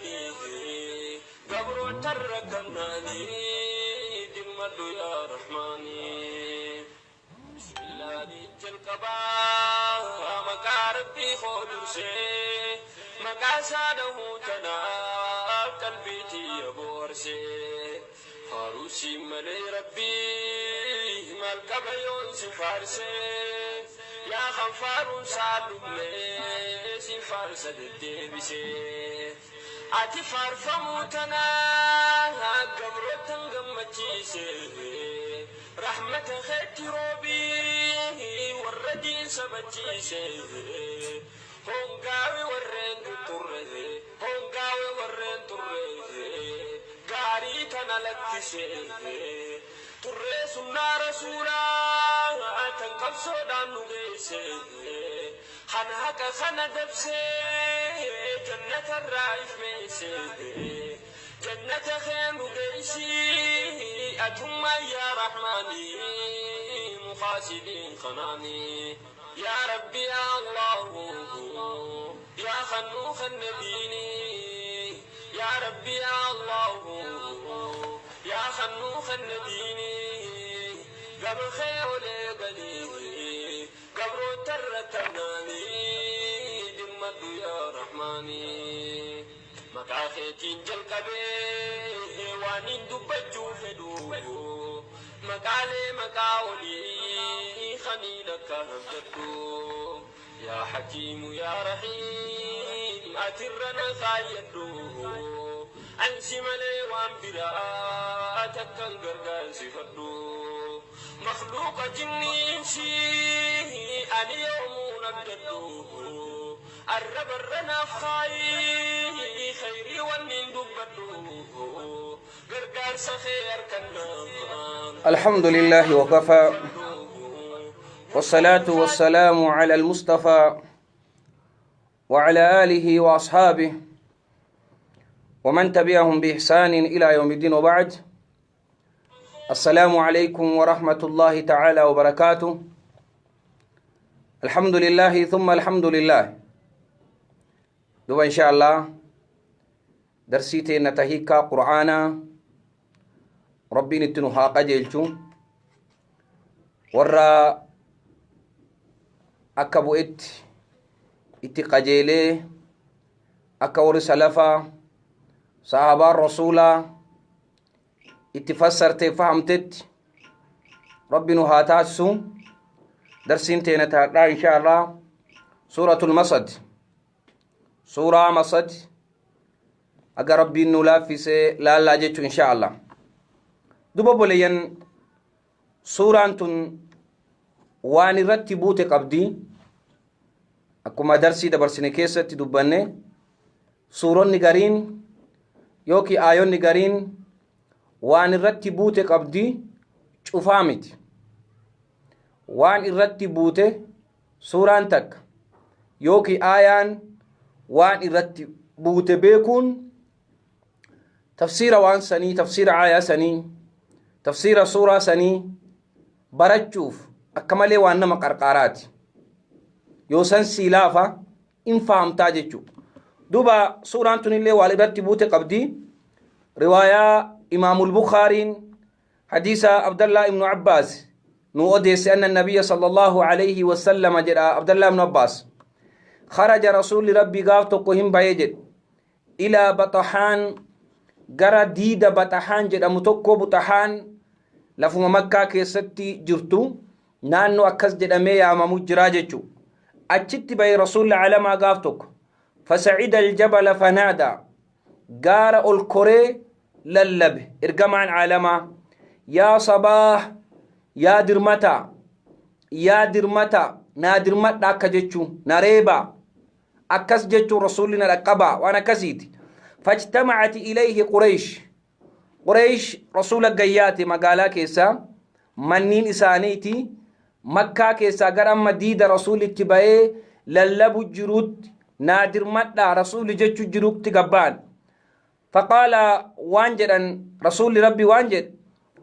ganii gabroota rakkannaanii dirmadhu yaa rahmaanii. Bismillahi jalqabaa maqaa rabbii koo dursee maqaa isaa dhahuu tanaaf qalbii tiyya boorsee faaruu malee rabbii maal qaba yoon si faarsee yaa kan faaruun isaa dhumnee si faarsa deddeebisee ati faarfamuu tanaa gabrootan gammachiise rahmata keetti roobii warra diin sabachiise hongaawe warreen turre hongaawe warreen turre gaarii tana lakkise turree sunnaa rasuulaa tan qabsoodhaan nu geesse kan haqa kana dabsee jannatarraa ifmeesse jannata kee nu geessi atummaa yaa rahmaanii mukaasiliin kanaanii yaa rabbi yaa allahu yaa khannuu khanna diinii yaa rabbi yaa allahu yaa khannuu khanna diinii gama kee olee galii gabroota rakkannaanii dhimmadhu yaa rahmaanii maqaa keetiin jalqabee waan hin dubbachuu fedhu maqaalee maqaa olii kaniin akka abdadhu yaa hakiimu yaa rahiim atirra na kaayyadhu ansi malee waan biraa takkan gargaarsifadhu makhluuqa jinniinsi ani yoomuun abdadhu arrabarra naaf kaayi khayrii wannin dubbadhu gargaarsa kee harkannaan الحمد لله وكفى، والصلاة والسلام على المصطفى وعلى آله وأصحابه ومن تبعهم بإحسان إلى يوم الدين، وبعد، السلام عليكم ورحمة الله تعالى وبركاته. الحمد لله ثم الحمد لله. دوبا إن شاء الله درسيتي نتهيكا قرآنا ربي نتنها قجلتو warra akka bu'etti itti qajeelee akka warri salafaa sahabaan rasuulaa itti fassarte fahamtetti rabbi nu haa taasisu. Darsiin teena taadhaa insha Allah suuratul Masad, suuraa Masad aga rabbiin nu laaffisee laallaa jechu insha Allah. Duba boleeyyan, suuraan tun waan irratti buute qabdi. Akkuma darsii dabarsine keessatti dubbanne, suuronni gariin yookiin aayonni gariin waan irratti buute qabdi, cufaa miti. Waan irratti buute suuraan takka yookiin aayaan waan irratti buute beekuun tafsiira waan sanii, tafsiira aayaa sanii, tafsiira suuraa sanii barachuuf akka malee waan nama qarqaaraati. Yoo san sii laafa in fahamtaa jechuu. Duuba suuraan tunillee waan irratti buute qabdi. Riwaayaa Imaamul Bukhaariin hadiisa Abdallah ibnu Abbaas nu odeesse, أن النبي صلى الله عليه وسلم jedha Abdallah ibnu Abbaas, خرج rasuulli rabbii gaaf tokko hin baye jedhe إلى بطحان, gara diida Baxahaan jedhamu tokko. Buxahaan lafuma Makkaa keessatti jirtu, naannoo akkas jedhamee yaamamu jiraa jechu. Achitti bahe rasuulli calamaa gaaf tokko. فصعد الجبل فنادى, gaara ol koree lallabe ergamaan caalamaa, "يا صباح, yaa dirmata, yaa dirmata, naa dirmadha," akka jechuu, na reeba akkas jechuu, rasuulli na dhaqqabaa waan akkasiiti. فاجتمعت إليه قريش, Quraysh rasuula gayyaate. Magaalaa keessaa manniin isaaniiti Makkaa keessaa gara amma diida rasuulitti ba'ee lallabu jirutti, naa dirmadhaa rasuulli jechuu jirutti gabba'an. فقال, waan jedhan rasuulli rabbi, waan jedhe,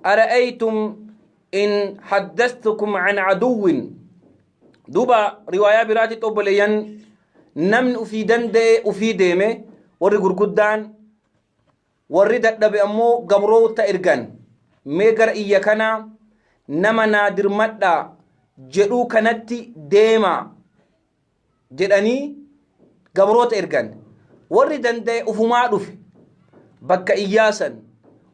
"أرأيتم إن حدثتكم عن عدو." Duuba riwaayaa biraatti, obboleeyyan, namni ufii danda'e ufii deeme. Warri gurguddaan, warri dadhabe ammoo gabroota ergan. Mee gara iyya kanaa nama naa dirmadhaa jedhuu kanatti deemaa jedhanii gabroota ergan. Warri danda'e ufumaa dhufe bakka iyyaa san,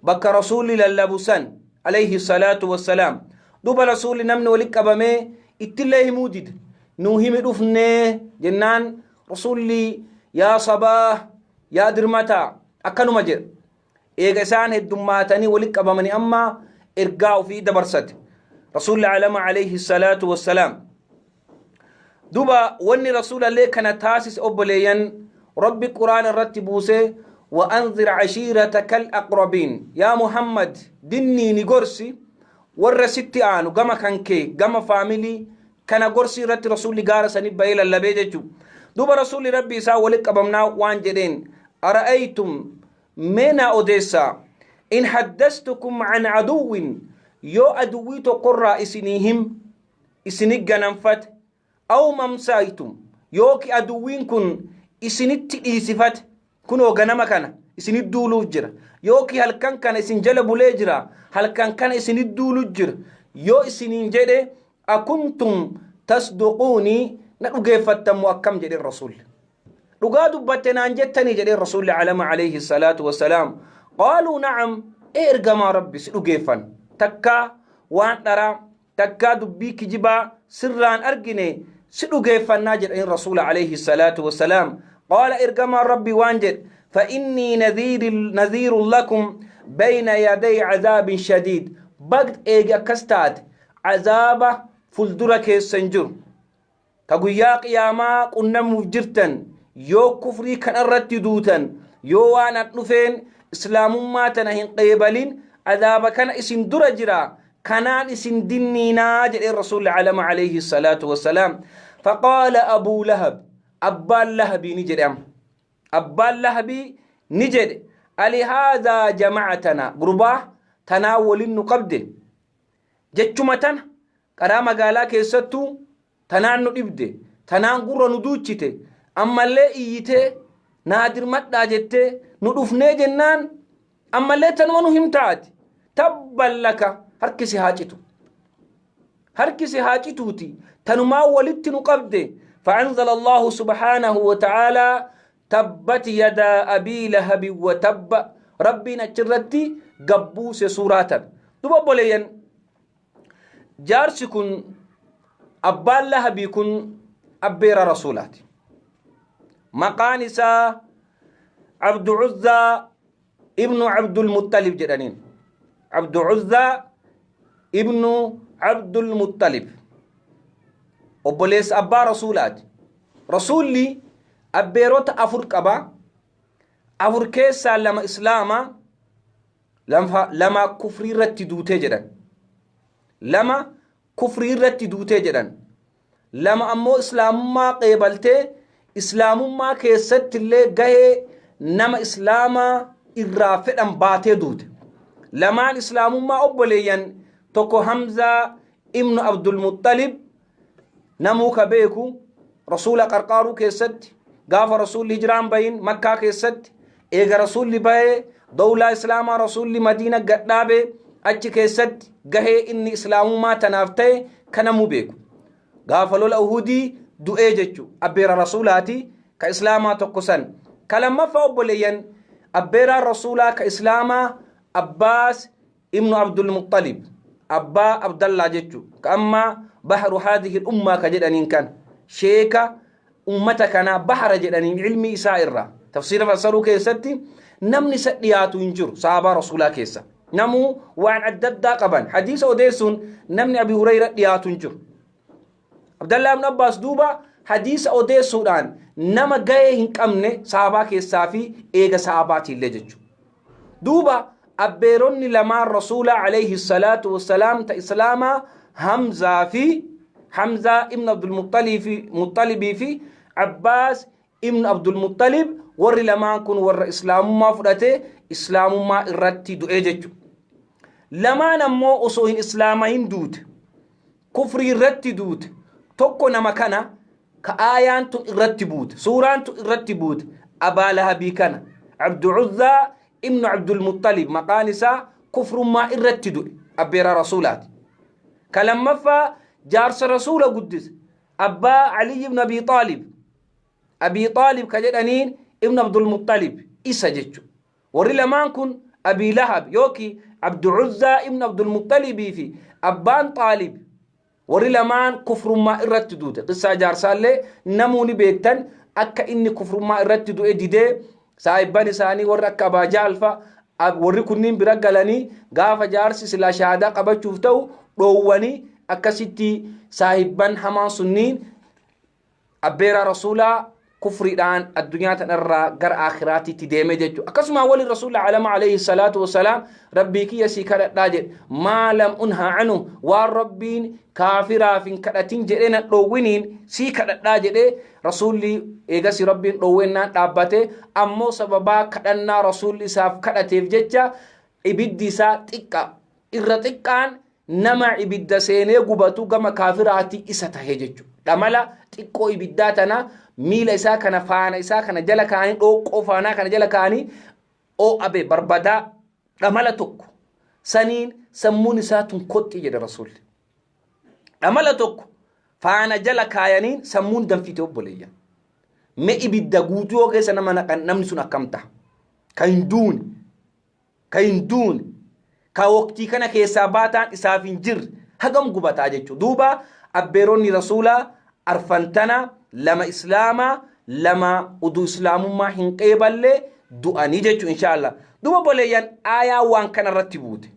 bakka Rasuulli lallabu san, alayhi salaatu wassalaam. Duuba Rasuulli namni walitti qabamee ittillee himuu dide. Nuu himi dhufnee jennaan, Rasuulli "Yaa sabaah, yaa dirmataa" akkanuma jedha. Eega isaan heddummaatanii walitti qabamanii amma ergaa ofii dabarsate Rasuulli alama, alayhi salaatu wassalaam. Duba wanni Rasuulallee kana taasise, obboleeyyan, Rabbi Quraana irratti buusee "وأنذر عشيرتك الأقربين", yaa Muhammad, dinniini gorsi warra sitti aanu, gama kankee, gama faamilii kana gorsi irratti Rasuulli gaara sanii bahee lallabee jechuu. Duba Rasuulli Rabbi isaa walitti qabamnaa waan jedheen: "أرأيتم", mee naa odeessaa, "إن حدثتكم عن عدو", yoo aduwwii tokkorraa isinii him isini ganamfate, "أو أمسيتم", yooki aduwwiin kun isinitti dhiisifate, kunoo ganama kana isinit duuluuf jira, yooki halkan kana isin jala bulee jira, halkan kana isinit duuluuf jira yoo isiniin jedhe, "أكنتم تصدقوني", na dhugeeffattammu akkam jedhe Rasul? Dhugaa dubbatte naan jettanii jedhe Rasulli alama, alayhi salaatu wasalaam. "قالوا نعم", ee ergamaa Rabbi, si dhugeeffan, takkaa waan dharaa, takkaa dubbii kijibaa sirraan argine, si dhugeeffannaa jedhaniin Rasuula, alayhi salaatu wasalaam. Qaala, ergamaan Rabbi waan jedhe: "فإني نذير, نذير لكم بين يدي عذاب شديد". Baqt eegi akkas taate, cazaaba fuldura keessan jiru ka guyyaa qiyaamaa qunnamuuf jirtan yoo kufrii kanarratti duutan, yoo waan an dhufeen islaamummaa tana hin qeebalin, azaaba kana isin dura jira, kanaan isin dinniinaa jedheen Rasuulli alama, alayhi salaatu wassalaam. فقال أبو لهب, abbaan Lahabii ni jedhe, amma abbaan Lahabii ni jedhe: "ألهذا جمعتنا?" Gurbaa tanaa walin nu qabde jechuma tana, karaa magaalaa keessattuu tanaan nu dhibde, tanaan gurra nu duuchite, ammallee iyyitee naa dirmadhaa jettee nu dhufnee jennaan, ammallee tanuma nu himtaati. "تبا لك", harkisi haa citu, harkisi haa cituuti, tanumaa walitti nu qabde. فأنزل الله سبحانه وتعالى "تبت يدا أبي لهب وتب". Rabbiin achirratti gabbuuse suuraa. Duba obboleeyyan, jaarsi kun, abbaan Lahabii kun, abbeera Rasuulaati. Maqaan isaa Abdu Cuzzaa ibnu Abdulmuxalib jedhaniin. Abdu Cuzzaa ibnu Abdulmuxalib obboleessa abbaa Rasuulaati. Rasuulli abbeerota afur qaba. Afur keessaa lama islaama, lama kufrii irratti duutee jedhan. Lama kufrii irratti duutee jedhan. Lama ammoo islaamummaa qeebaltee, islaamummaa keessatti illee gahee nama islaamaa irraa fedhan baatee duute. Lamaan islaamummaa, obboleeyyan, tokko Hamzaa ibnu Abdulmuxalib, namuu ka beeku, Rasuula qarqaaruu keessatti, gaafa Rasuulli hijiraan bahin Makkaa keessatti, eega Rasuulli bahee dawlaa islaamaa Rasuulli Madiina gadhaabe, achi keessatti gahee inni islaamummaa tanaaf ta'e kanamuu beeku. Gaafa lola Uhudii du'ee jechu. Abbeera Rasuulaati ka islaamaa tokko san. Ka lammaffaa, obboleeyyan, abbeeraan Rasuulaa ka islaamaa Abbaas ibnu Abdulmuxalib, abbaa Abdallaa jechu, ka amma بحر هذه الأمة ka jedhaniin, kan sheeka ummata kanaa bahara jedhaniin. Ilmi isaa irraa tafsiira fassaruu keessatti namni isa dhiyaatu hin jiru. Sahabaa Rasuulaa keessa namuu waan adda addaa qaban. Hadiisa odeessuun namni Abi Hurayra dhiyaatu hin jiru. Abdallaa ibn Abbaas duuba hadiisa odeessuudhaan nama gahee hin qabne sahabaa keessaa fi eega sahabaatiillee jechuudha. Duuba abbeeronni lamaan Rasuulaa, alayhi salaatu wassalaam, ta islaamaa Hamzaa fi Hamzaa ibn Abdulmuxalibii fi Abbaas ibn Abdulmuxalib, warri lamaan kun warra islaamummaa fudhatee islaamummaa irratti du'ee jechuudha. Lamaan ammoo osoo hin islaamahin duute, kufrii irratti duute. Tokko nama kana ka aayaan tun irratti buute, suuraan tun irratti buute, Abaa Lahabii kana. Abdu Uzzaa ibnu Abdulmuxalib maqaan isaa, kufrummaa irratti du'e, abbeeraa rasuulaati. Ka lammaffaa jaarsa rasuula guddise, abbaa Aliy ibn Abi Xaalib, Abii Xaalib ka jedhaniin ibnu Abdulmuxalib isa jechu. Warri lamaan kun, Abii Lahab yookiin Abdu Uzzaa ibnu Abdulmuxalibii fi abbaan Xaalib, warri lamaan kufrummaa irratti duute. Qissaa jaarsaallee namuu ni beektan, akka inni kufrummaa irratti du'e didee saahibban isaanii warri akka Abaa Jahl fa warri kunniin bira galanii gaafa jaarsi silaa shahaadaa qabachuuf ta'u dhoowwanii, akkasitti saahibban hamaan sunniin abbeeraa rasuulaa kufriidhaan addunyaa tanarraa gara aakhiraatitti deeme jechuudha. Akkasuma wali rasuula alama alayhi salaatu wasalaam rabbii kiyya sii kadhadhaa jedhe, maa lam unha anhu, waan rabbiin kaafiraaf hin kadhatin jedhee na dhoowwiniin sii kadhadhaa jedhee. Rasuulli eegasi rabbiin dhoowwennaan dhaabbate. Ammoo sababaa kadhannaa rasuulli isaaf kadhateef jecha ibiddi isaa xiqqa irra xiqqaan nama ibidda seenee gubatu gama kaafiraati isa tahe jechuudha. Dhamala xiqqoo ibiddaa tana miila isaa kana faana isaa kana jala kaa'anii, dhooqqoo faanaa kana jala kaa'anii oo'abe barbadaa dhamala tokko saniin sammuun isaa tun koxxi jedhe rasuulli. Dhamala tokko faana jala kaayaniin sammuun danfite obboleeyyan. Mee ibidda guutuu yoo keessa nama naqan namni sun akkam ta'a? Kan hin duune, ka hin duune, ka waqtii kana keessaa baataan isaaf hin jirre hagam gubataa jechuudha. Duuba abbeeronni rasuulaa arfantana, lama islaamaa, lama uduu islaamummaa hin qeeballe du'anii jechuudha inshaallah. Duuba obboleeyyan, aayaa waan kana irratti buute.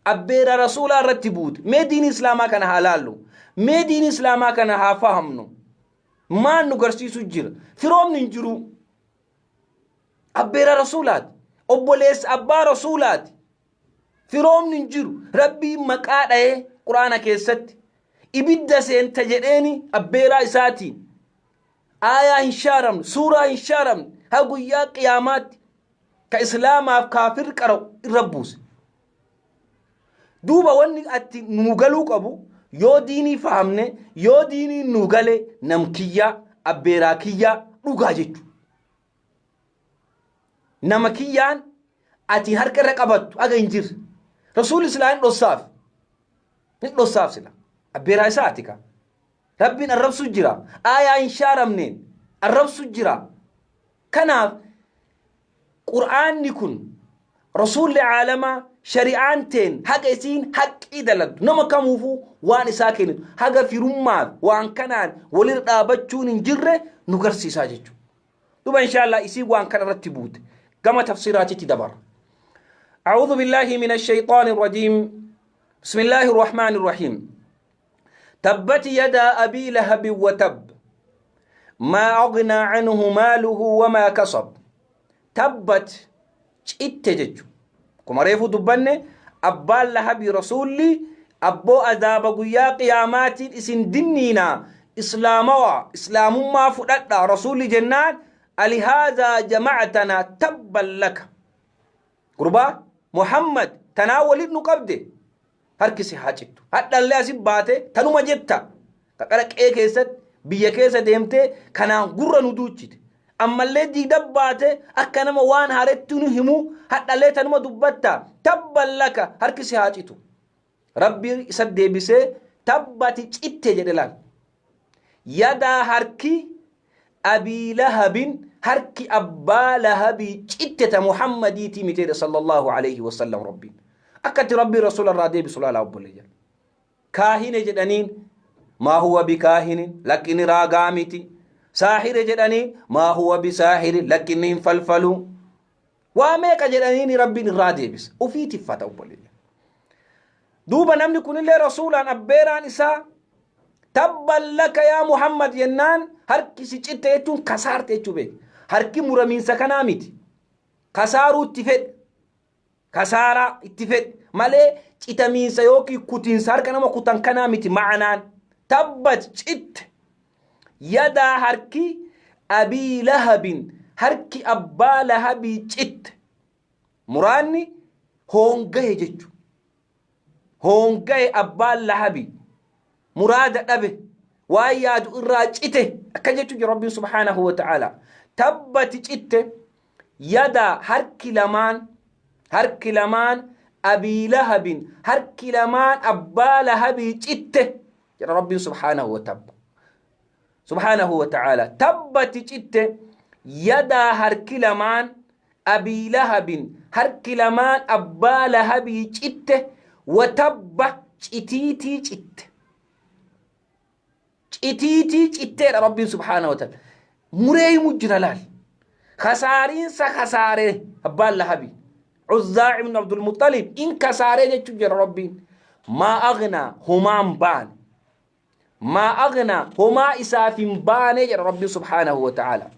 Abbeera rasuulaa irratti buute. Mee diinii islaamaa kana haa laallu. Mee diinii islaamaa kana haa fahamnu. Maal nu garsiisu jira? Firoomni hin jiru. Abbeera rasuulaati, obboleessa abbaa rasuulaati. Firoomni hin jiru. Rabbiin maqaa dha'ee quraana keessatti ibidda seenta jedheeni abbeeraa isaatiin. Aayaa hin shaaramne, suuraa hin shaaramne, ha guyyaa qiyaamaatti ka islaamaaf kaafir qara'u irra buuse. Duuba wanni atti nuu galuu qabu, yoo diinii fahamne, yoo diiniin nuu gale, nam kiyyaa, abbeeraa kiyyaa dhugaa jechu. Nama kiyyaan ati harka irra qabattu aga hin jirre. Rasuulli silaa hin dhossaaf. Hin dhossaaf sila. Abbeeraa isaati ka. Rabbiin arrabsu jira. Aayaa hin shaaramneen arrabsu jira. Kanaaf qur'aanni kun, rasuulli caalamaa, shari'aan teen haga isiin haqqii dalagdu, nama kamuufuu waan isaa kennitu, haga firummaaf waan kanaan walirra dhaabachuun hin jirre nu garsiisaa jechuudha. Duba inshaallah isiin waan kana irratti buute gama tafsiiraatitti dabara. أعوذ بالله من الشيطان الرجيم، بسم الله الرحمن الرحيم. تبت يدا أبي لهب وتب، ما أغنى عنه ماله وما كسب. تبت citte jechu. Kuma reefu dubbanne, abbaan lahabii rasuulli abboo azaaba guyyaa qiyaamaatiin isin dinniina, islaamawaa islaamummaa fudhadha rasuulli jennaan, alihaazaa jamactanaa, tabban laka, gurbaa Muhammad, tanaa walit nu qabde, harki si haa cittu, hadhallee asi baate tanuma jetta, qaqara qe'ee keessatti biyya keessa deemtee kanaan gurra nu duuchite, ammallee diida baate akka nama waan haaretti nu himu hadhallee tanuma dubbatta, tabban laka, harki si haa citu. Rabbi isa deebisee tabbati citte jedhe. Laal, yadaa harki abii lahabin, harki abbaa lahabii citte, ta Muhammadiitii miteedha sallallahu alayhi wasallam. Rabbiin akkatti rabbii rasuula irraa deebisu laalaa obboleeyyan. Kaahine jedhaniin, maa huwa bikaahinin, lakki raagaa miti. Saahire jedhaniin, maa huwa bisaahiri, lakki inni hin falfalu. Waa meeqa jedhaniin rabbiin irraa deebisa, ufii tiffata obboleeyyan. Duuba namni kunillee rasuulaan abbeeraan isaa tabban laka yaa Muhammad jennaan, harki si citte jechuun kasaarte jechuu beek. Harki muramiinsa kanaa miti, kasaaruu itti fedhe, kasaaraa itti fedhe malee citamiinsa yookiin kutiinsa harka nama kutan kanaa miti. Ma'anaan tabbat citte, yadaa harki abii lahabin, harki abbaa lahabii citte. Muraanni hoongahe jechu, hoongahe abbaan lahabii, muraada dhabe, waan yaadu irraa cite akka jechu jira rabbiin subhaanahu wa ta'ala. Tabbati citte, yadaa harki lamaan, harki lamaan Abii Lahabin, harki lamaan abbaa Lahabii citte jedha Rabbiin subhaanahu wa ta'ala. Subhaanahu wa ta'ala. Tabbati citte, yadaa harki lamaan Abii Lahabin, harki lamaan abbaa Lahabii citte, wa tabba citiitii citte. Citiitii citteedha Rabbiin subhaanahu wa ta'ala. Muree himu jira laal. Kasaariinsa kasaaree abbaan Lahabii. Uzzaa ibn Abdul Muttalib in kasaaree jechuun jira Rabbiin. Maa aghnaa homaan baane. Maa aghnaa homaa isaaf hin baane jedha Rabbiin subhaanahu wa ta'ala.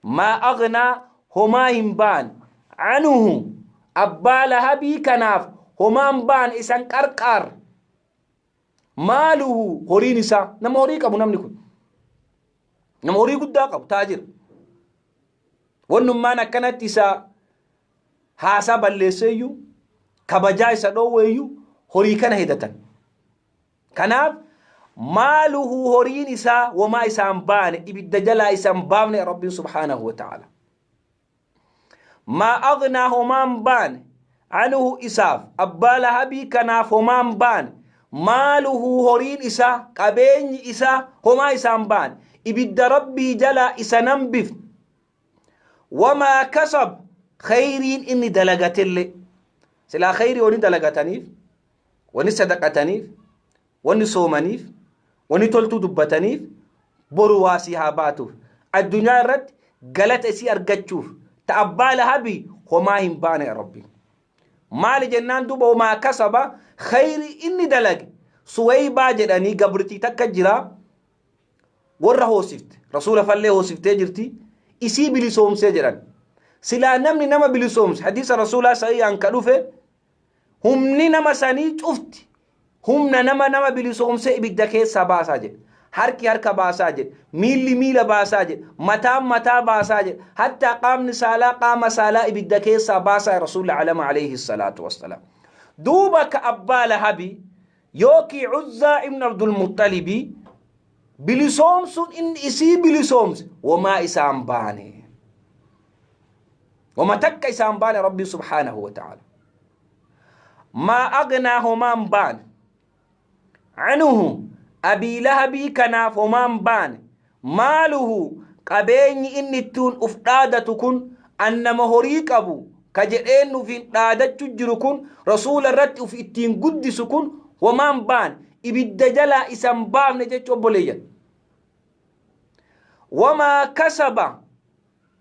Maa aghnaa homaa hin baane. Anuhu abbaa Lahabii kanaaf homaan baane isan qarqaar. Maaluhu horiin isaa, nama horii qabu namni kun. Nama horii guddaa qabu taajira. Wannummaan akkanatti isaa haasaa balleesseeyyuu kabajaa isa dhoowweeyyuu horii kana hedatan. Kanaaf maaluhu horiin isaa womaa isaan baane, ibidda jalaa isaan baafne Rabbiin subhaanahu wa ta'ala. Maa aghnaa homaan baane, anhu isaaf, abbaa Lahabii kanaaf homaan baane, maaluhu horiin isaa, qabeenyi isaa homaa isaan baane, ibidda Rabbii jalaa isa nan bifne. Wamaa kasab khayriin inni dalagatellee, silaa khayrii wani dalagataniif, wani sadaqataniif, wani soomaniif, wani toltuu dubbataniif, boru waa sii haa baatuuf, addunyaa irratti galata isii argachuuf, ta abbaa Lahabii homaa hin baane Rabbi. Maali jennaan duuba homaa kasaba khayrii inni dalage, Suweybaa jedhanii gabritii takka jira, warra hoosifte, rasuula fallee hoosiftee jirti, isii bilisoomsee jedhan. Silaa namni nama bilisoomse, hadiisa rasuulaa sahiihaan ka dhufe, humni nama sanii cufti humna nama nama bilisoomsee ibidda keessaa baasaa jedhe. Harki harka baasaa jedhe. Miilli miila baasaa jedhe. Mataan mataa baasaa jedhe. Hattaa qaamni saalaa qaama saalaa ibidda keessaa baasaa Rasuulli alama alayhi salaatu wassalaam. Duuba ka abbaa Lahabii yookii Uzzaa ibn Abdul Muxxalibii bilisoomsuun inni isii bilisoomse womaa isaan baane. Wama takka isaan baane Rabbiin subhaanahu wa ta'ala. Maa aghnaa homaan baane. Anhu Abii Lahabii kanaaf homaan baane. Maaluhu qabeenyi inni ittiin uf dhaadatu kun, an nama horii qabu ka jedheen ufiin dhaadachu jiru kun, rasuula irratti uf ittiin guddisu kun homaan baane. Ibidda jalaa isan baafne jechu obboleeyyan. Wamaa kasaba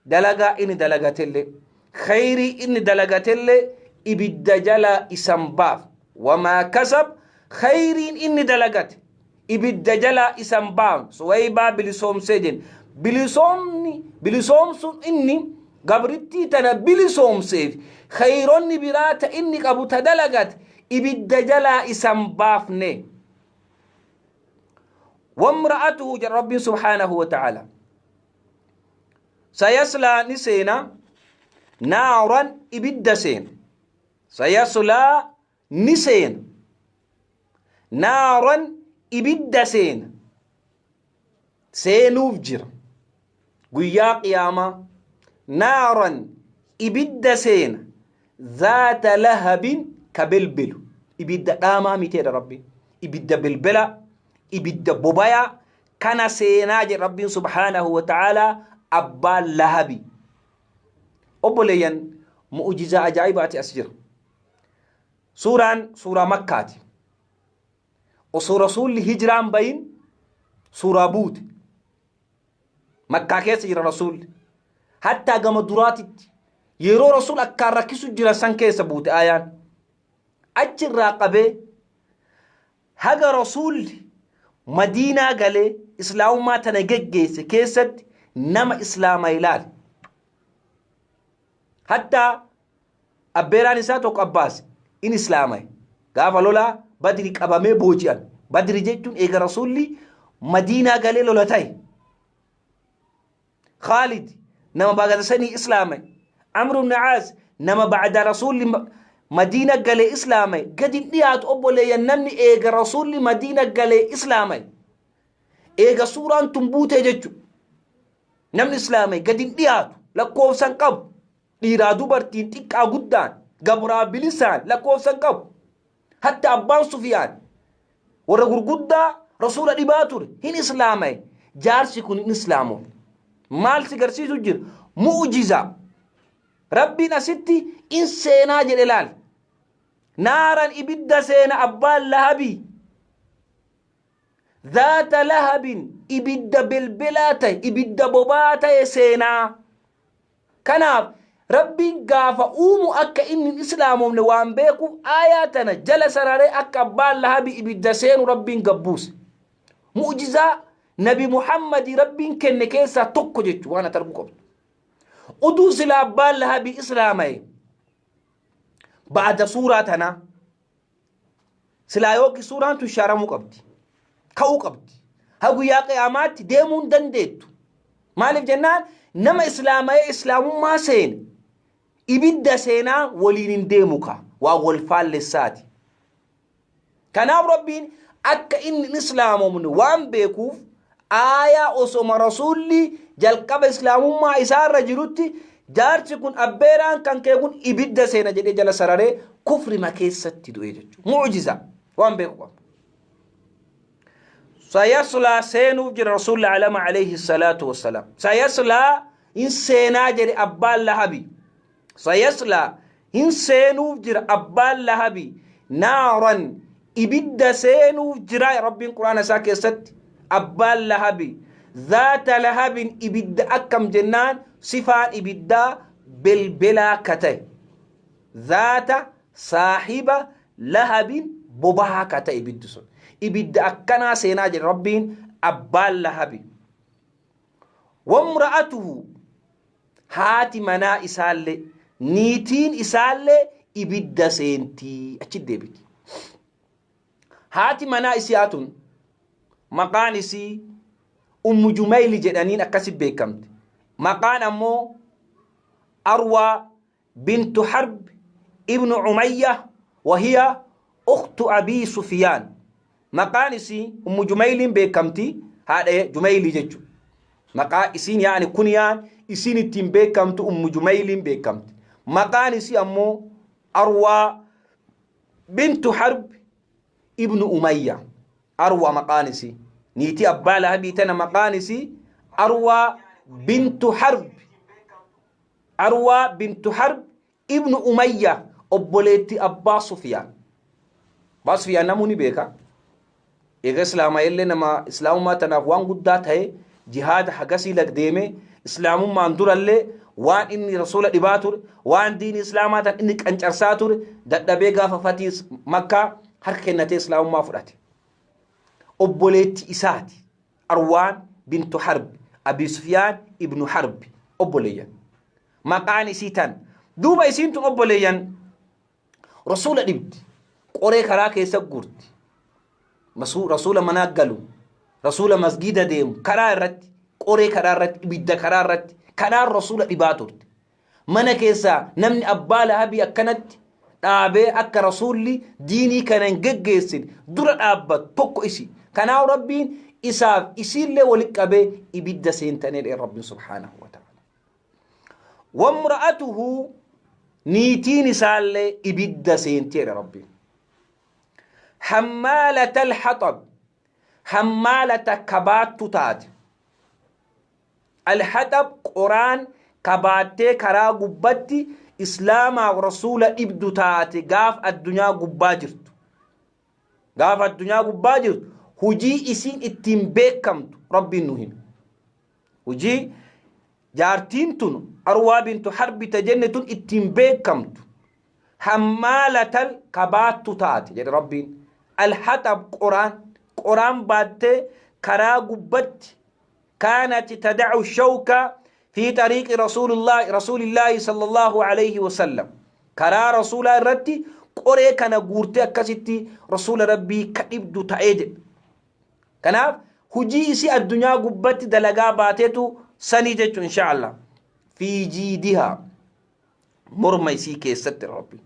dalagaa inni dalagatellee, khayrii inni dalagatellee ibidda jalaa isan baaf. Wamaa kasab khayriin inni dalagate ibidda jalaa isan baaf. Suwaybaa bilisoomsee jenna. Bilisoomni, bilisoomsuun inni gabrittii tana bilisoomseef khayronni biraa ta inni qabu ta dalagate ibidda jalaa isan baafne. Wamra'atuhu jedha Rabbiin subhaanahu wa ta'ala. Sayaslaa ni seena, naaran ibidda seena. Sayaslaa ni seena, naaran ibidda seena. Seenuuf jira. Guyyaa qiyaamaa naaran ibidda seena. Zaata lahabin ka belbelu. Ibidda dhaamaa miteedha Rabbiin. Ibidda belbelaa, ibidda bobayaa kana seenaa jedhe Rabbiin subhaanahu wa ta'aalaa abbaan Lahabi. Obboleeyyan, mu'ujizaa ajaa'ibaati as jira. Suuraan suuraa Makkaati. Osoo Rasuulli hijiraan bayin suuraa buute. Makkaa keessa jira Rasuulli. Hattaa gama duraatitti yeroo Rasuul akkaan rakkisu jiran san keessa buute aayaan. Achirraa qabee haga Rasuulli Madiinaa galee Islaamummaa tana geggeesse keessatti nama Islaama ilaale. Hattaa abbeeraan isaa tokko Abbaas in Islaamaye. Gaafa lolaa Badri qabamee booji'ame. Badri jechuun eega Rasuulli Madiinaa galee lola ta'e. Khaalid nama bagata sanii Islaamaye. Amr ibn Aas nama ba'da Rasuulli Madiina galee Islaamaye. Gadi hin dhiyaatu obboleeyyan, namni eega Rasuulli Madiina galee Islaamaye. Eega suuraan tun buutee jechuudha. Namni islaama'e gadi hin dhiyaatu, lakkoofsa hin qabu. Dhiiraa dubartiin, xiqqaa guddaan, gabraa bilisaan lakkoofsa hin qabu. Hatta abbaan Sufiyaan warra gurguddaa rasuula dhibaa ture hin islaama'e. Jaarsi kun hin islaamofne. Maal si garsiisu jira? Mu'jiza. Rabbiin asitti in seenaa jedhe laal. Naaran ibidda seena abbaan lahabii. Zaata lahabin ibidda belbelaa ta'e, ibidda bobaa ta'e seenaa. Kanaaf Rabbiin gaafa uumu akka inni hin islaamofne waan beekuuf aayaa tana jala sararee akka abbaan lahabii ibidda seenu Rabbiin gabbuuse. Mu'jizaa Nabi Muhammadii Rabbiin kenne keessaa tokko jechuun waan ati arguu qabdu. Uduu silaa abbaan lahabii islaamaye ba'ada suuraa tanaa silaa yookiin suuraan tun shaaramuu qabdi. Ka'uu qabdi. Ha guyyaa qiyaamaatti deemuu hin dandeettu. Maaliif jennaan nama islaamayee islaamummaa seene ibidda seenaa waliin hin deemu ka waan wal faallessaati. Kanaaf Rabbiin akka inni hin islaamomne waan beekuuf aayaa osoma rasuulli jalqaba islaamummaa isaarra jirutti jaarsi kun abbeeraan kan kee kun ibidda seena jedhee jala sararee kufrima keessatti du'e jechuudha. Mu'jiza waan beeku qaba. Sayaslaa seenuuf jira rasuulli alama alayhi salaatu wassalaam. Sayaslaa hin seenaa jedhe abbaan lahabi. Sayaslaa hin seenuuf jira abbaan lahabi naaran ibidda seenuuf jira rabbiin quraana isaa keessatti abbaan lahabi zaata lahabin ibidda akkam jennaan sifaan ibiddaa belbelaa ka ta'e zaata saahiba lahabin bobahaa ka ta'e ibiddi sun ibidda akkanaa seenaa jedhe rabbiin abbaan lahabi wamra'atuhu Haati manaa isaallee, niitiin isaallee ibidda seentii achi deebiti. Haati manaa isiyaa tun maqaan isii Ummu Jumayli jedhaniin akkasi beekamte. Maqaan ammoo Arwaa bintu Harb ibnu Umayya wahiya ukhtu Abii Sufiyaan. Maqaan isii Ummu Jumayliin beekamti, haadha Jumaylii jechuudha. Maqaa isiin yaani kuniyaan isiin ittiin beekamtu Ummu Jumayliin beekamti. Maqaan isii ammoo Arwaa bintu Harb ibnu Umayya. Arwaa maqaan isii. Niitii abbaa Lahabii tana maqaan isii Arwaa bintu Harb. Arwaa bintu Harb ibnu Umayya obboleetti Abbaa Sufiyaan. Abbaa Sufiyaan namuu ni beeka. Eega Islaamaa illee nama Islaamummaa tanaaf waan guddaa ta'e jihaada hagasii lagdeeme Islaamummaan durallee waan inni rasuula dhibaa ture waan diinii Islaamaa tan inni qancarsaa ture dadhabee gaafa fatii Makkaa harka kennatee Islaamummaa fudhate. Obboleetti isaati. Arwaan bintu Harb Abi Sufyaan ibnu Harb obboleeyyan. Maqaan isii tan. Duuba isiin tun obboleeyyan rasuula dhibdi. Qoree karaa keessa guurti. Rasuula manaa galu. Rasuula masgiida deemu. Karaa irratti qoree karaa irratti ibidda karaa irratti kanaan rasuula dhibaa turte. Mana keessaa namni abbaa lahabii akkanatti dhaabee akka rasuulli diinii kana hin geggeessine dura dhaabbatu tokko isi. Kanaaf Rabbiin isaaf isiillee walitti qabee ibidda seentanii jedhe Rabbiin subhaanahu wa ta'ala. Wamra'atuhu niitiin isaallee ibidda seenti jedhe Rabbiin. Hammaalatal haxab hammaalata kabaattu taate. Al-Haxab qoraan ka baattee karaa gubbatti Islaamaaf Rasuula dhibdu taate gaaf addunyaa gubbaa jirtu. Gaaf addunyaa gubbaa jirtu hujii isiin ittiin beekamtu Rabbiin nu hime. Hujii jaartiin tun Arwaa bintu Harbi ta jenne tun ittiin beekamtu hammaalatal ka baattu taate jedhe Rabbiin. Al-Haxab qoraan qoraan baattee karaa gubbatti kaanat tada'u shawka fi xariiqi rasuulillaahi sallallahu alayhi wasallam karaa rasuulaa irratti qoree kana guurtee akkasitti rasuula rabbii ka dhibdu ta'ee jedhe. Kanaaf hujii isii addunyaa gubbatti dalagaa baateetu sanii jechuun insha Allah. Fi jiidihaa morma isii keessatti rabbi.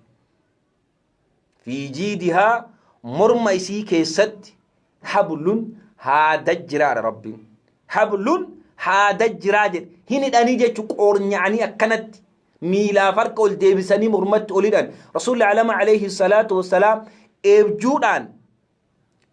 Fi jiidihaa morma isii keessatti hablun haada jiraadha rabbiin. Hablun Haada jiraa jedhe. Hin hidhanii jechu qoornya'anii akkanatti miilaaf harka ol deebisanii mormatti ol hidhan. Rasuulli alama alayhi salaatu wassalaam eebjuudhaan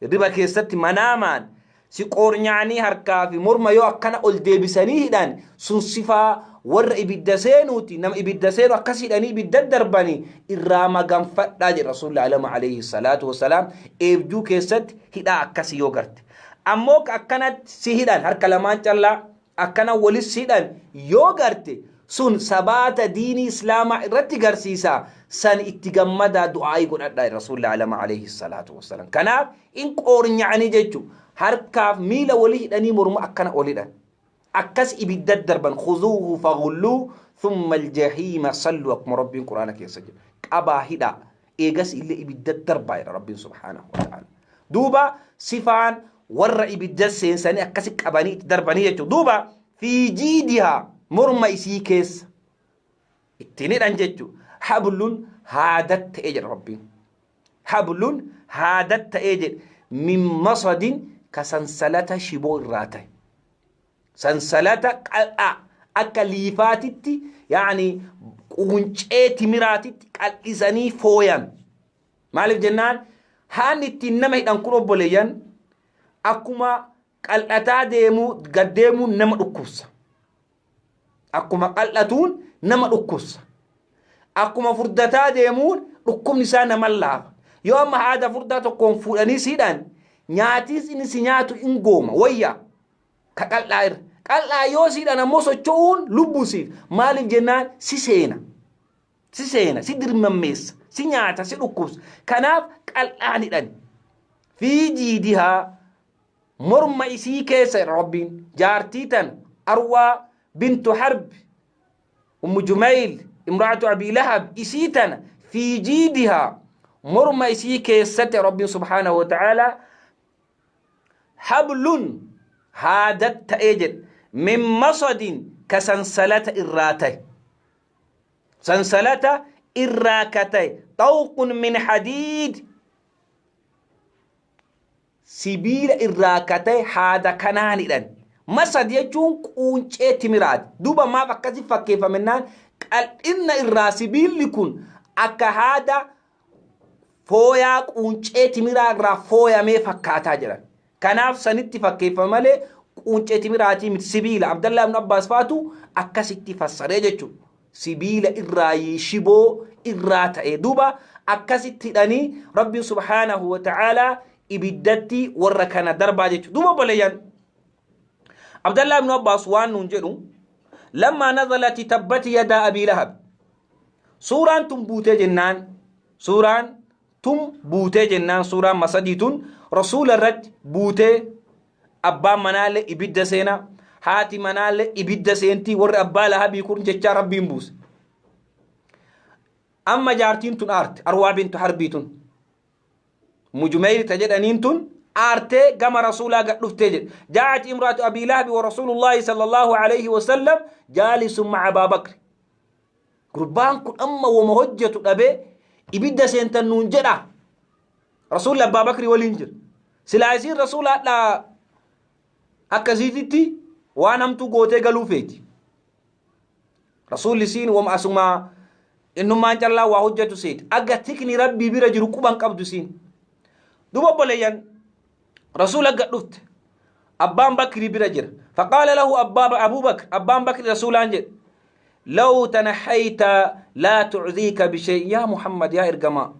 riba keessatti manaamaan si qoornya'anii harkaa fi morma yoo akkana ol deebisanii hidhan sun sifaa warra ibidda seenuuti. Nama ibidda seenu akkas hidhanii ibidda darbanii irraa maganfadhaa jedhe Rasuulli alama alayhi salaatu wassalaam eebjuu keessatti hidhaa akkasii yoo garte. Ammoo ka akkanatti si hidhan harka lamaan callaa akkana walis si hidhan yoo garte sun sabaata diinii islaamaa irratti garsiisa san itti gammadaa du'aa'ii godhadhaa Rasuulli alama alayhi salaatu wassalaam. Kanaaf in qoornya'anii jechu harkaaf miila wali hidhanii morma akkana ol hidhan. Akkas ibidda darban khuzuuhu fagulluu thumma aljahiima sallu akkuma Rabbiin Qur'aana keessa jedhu. Qabaa hidhaa eegas illee ibidda darbaa jedha Rabbiin subhaanahu wa ta'ala. Duuba sifaan warra ibidda seensanii akkasi qabanii itti darbanii jechuudha. Duuba fi jiidihaa morma isii keessa ittiin hidhan jechuudha. Hablun haadat ta'ee jedha Rabbiin. Hablun haadat ta'ee jedhe min masadin ka sansalata shiboo irraa ta'e. Sansalata qal'aa akka liifaatitti yaani quuncee timiraatitti qal'isanii fooyan. Maaliif jennaan haalli ittiin nama hidhan kun obboleeyyan akkuma qal'ataa deemuu gad deemuun nama dhukkubsa. Akkuma qal'atuun nama dhukkubsa. Akkuma furdataa deemuun dhukkubni isaa nama laafa. Yoo amma haada furdaa tokkoon fuudhanii siidhaan nyaatiis inni si nyaatu in gooma wayyaa ka qal'aa irra. Qal'aa yoo siidhaan ammoo socho'uun lubbuu siif. Maaliif jennaan si seena. Si seena, si dirmammeessa, si nyaata, si dhukkubsa. Kanaaf qal'aan hidhan. Fi jiidihaa morma isii keessa jedha Rabbiin. Jaartii tan Arwaa bintu Harbi Ummu Jumayl imra'atu Abii Lahab isii tana fi jiidihaa morma isii keessatti Rabbiin subhaanahu wa ta'aalaa hablun haadat ta'ee jedhe min masadin ka sansalata irraa ta'e sansalata irraa ka ta'e xawqun min hadiid sibiila irraa ka ta'e haada kanaan hidhan. Masad jechuun quuncee timiraati. Duuba maaf akkasi fakkeeffamennaan qal'inna irraa sibiilli kun akka haada fooyaa quuncee timiraa irraa fooyamee fakkaataa jedhan. Kanaaf sanitti fakkeeffame malee quuncee timiraatii miti sibiila. Abdallaa ibn Abbaas faatu akkasitti fassaree jechuudha. Sibiila irraa shiboo irraa ta'e duuba akkasitti hidhanii Rabbiin subhaanahu wa ta'aalaa ibiddatti warra kana darbaa jechuudha. Duuba obboleeyyan Abdallaa ibn Abbaas waan nuun jedhu lammaa nazalati tabbati yadaa Abii Lahab suuraan tun buutee jennaan suuraan tun buutee jennaan suuraan masadii tun rasuula irratti buutee abbaan manaallee ibidda seena haati manaallee ibidda seentii warri abbaa lahabii kun jechaa rabbiin buuse. Amma jaartiin tun aarte arwaa bintu harbii tun mujumeyri ta jedhaniin tun aartee gama rasuulaa gad dhuftee jedhe. Jaa'at imraatu abii lahabi wa rasuulullaahi sallallahu alayhi wa sallam jaalisun ma'a abaa bakri. Gurbaan kun amma woma hojjetu dhabee ibidda seentan nuun jedha. Rasuulli Abbaa Bakrii waliin jira. Silaa isiin rasuula hadhaa akkasiititti waan hamtuu gootee galuu feeti. Rasuulli isiin woma asumaa innummaan callaa waa hojjetu seeti. Aga tikni rabbii bira jiru quban qabdu isiin. Duuba obboleeyyan rasuula gad dhufte. Abbaan Bakrii bira jira. Faqaala lahu abbaa Abuu Bakr abbaan Bakri rasuulaan jedhe. Law tanahayta laa tucdiika bishay yaa Muhammad yaa ergamaa.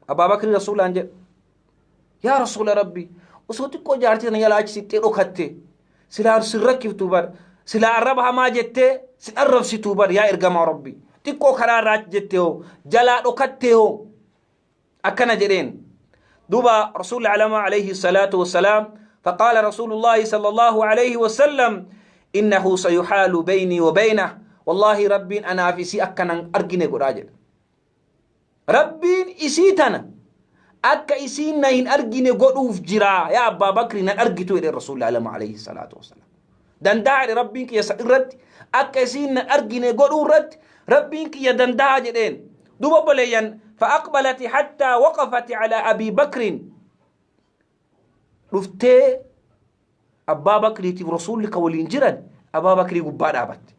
Abbaa Bakri rasuulaan jedhe. Yaa rasuula Rabbii osoo xiqqoo jaartii tana jalaa achi siqxee dhokatte silaa sin rakkiftu bar silaa arraba hamaa jettee sin arrabsitu bar yaa ergamaa Rabbii xiqqoo karaa irraa achi jettee hoo jalaa dhokattee hoo akkana jedheen duuba rasuulli alama alayhi salaatu wassalaam فقال رسول الله صلى الله عليه وسلم إنه سيحال بيني وبينه والله ربي أنا في سي أكنا أرجني قراجل Rabbiin isii tana akka isiin na hin argine godhuuf jira yaa Abbaa Bakri nan argitu jedhe Rasuulli alama alayhi salaatu wassalaam. Danda'a jedhe Rabbiin kiyya san irratti akka isiin nan argine godhuu irratti Rabbiin kiyya danda'a jedheen. Duuba obboleeyyan fa'aqbalati hattaa waqafati alaa Abii Bakrin dhuftee Abbaa Bakriitiif Rasuulli ka waliin jiran Abaa Bakrii gubbaa dhaabatte.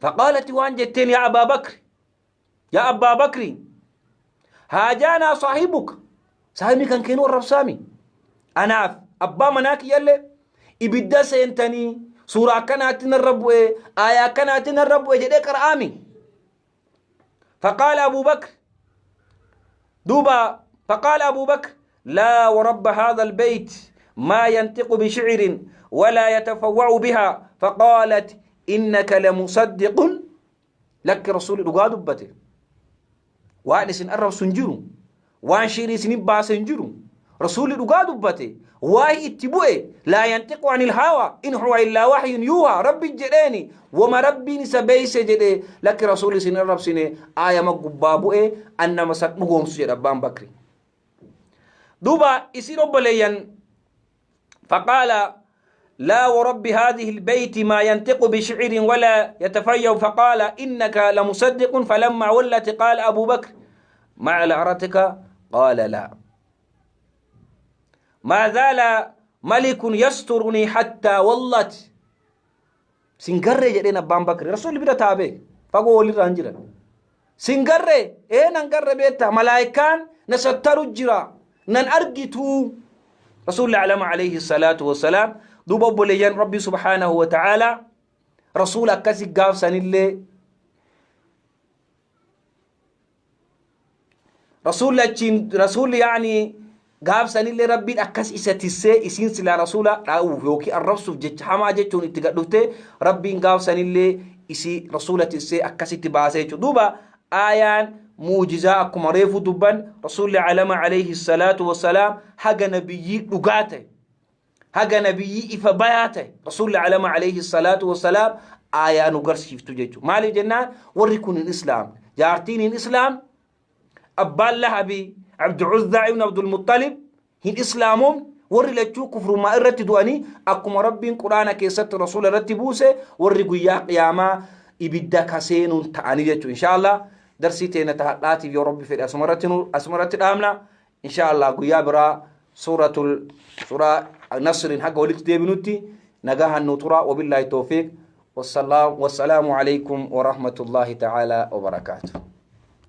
Faqaalati waan jetteen yaa Abaa Bakri yaa Abbaa Bakri haajaanaa saahibuka saahibni kan keenuu arrabsaami anaaf abbaa manaa kiyyallee ibidda seentanii suuraa akkanaatti narra bu'e aayaa akkanaatti narra bu'e jedhee qara'aami. فقال أبو بكر دوبا فقال أبو بكر لا ورب هذا البيت ما ينطق بشعر ولا يتفوع بها فقالت إنك لمصدق لك رسول dhugaa dubbate waan isin arrabsu hin jiru waan shiirii isin baase hin jiru rasuulli dhugaa dubbate waahi itti bu'e laa yantiqu anil hawa in huwa illaa wahyun yuuha rabbi jedheeni wama rabbiin isa beeyse jedhe lakki rasuulli isin arrabsine aayama gubbaa bu'e annama san dhugoomsu jedha abbaan bakri duuba isin obboleeyyan فقال لا ورب هذه البيت ما ينطق بشعر ولا يتفيأ فقال إنك لمصدق فلما ولت قال أبو بكر مع العرتك قال لا ما زال ملك يسترني حتى ولت Sin garree jedheen abbaan Bakri. Rasuulli bira ta'a beek. Fagoo walirraa hin jiran. Sin garree ee nan garre beekta malaayikaan na sattaru jira nan argituu. Rasuulli alama alayhi salaatu wassalaam duuba obboleeyyan Rabbi subhaanahu wa ta'ala rasuula akkasi gaafsanillee Rasuulli achiin rasuulli yaani gaaf sanillee rabbiin akkas isa tissee isiin silaa rasuula dhaa'uuf yookiin arrabsuuf jecha hamaa jechuun itti gad dhuftee rabbiin gaaf sanillee isii rasuula tissee akkasitti baasee jechuudha. Duuba aayaan muujizaa akkuma reefu dubban rasuulli alama alayhi salaatu wassalaam haga nabiyyii dhugaa ta'e haga nabiyyii ifa bayaa ta'e rasuulli alama alayhi salaatu wassalaam aayaa nu garsiiftu jechuudha. Maaliif jennaan warri kun hin islaamne jaartiin hin islaamne abbaan lahabii Abdu Uzzaa ibn Abdul Muttalib hin islaamoomne warri lachuu kufrummaa irratti du'anii akkuma rabbiin quraana keessatti rasuula irratti buuse warri guyyaa qiyaamaa ibidda kaseenuun ta'anii jechuudha. Inshaallah darsii teenya ta hadhaatiif yoo rabbi fedhe asumarratti dhaamna. Inshaallah guyyaa biraa suuratul suuraa nasriin haga walitti deebinutti nagahan nu tura wabillaahi tawfiiq wassalaamu alaikum warahmatullaahi ta'aalaa wabarakaatuh.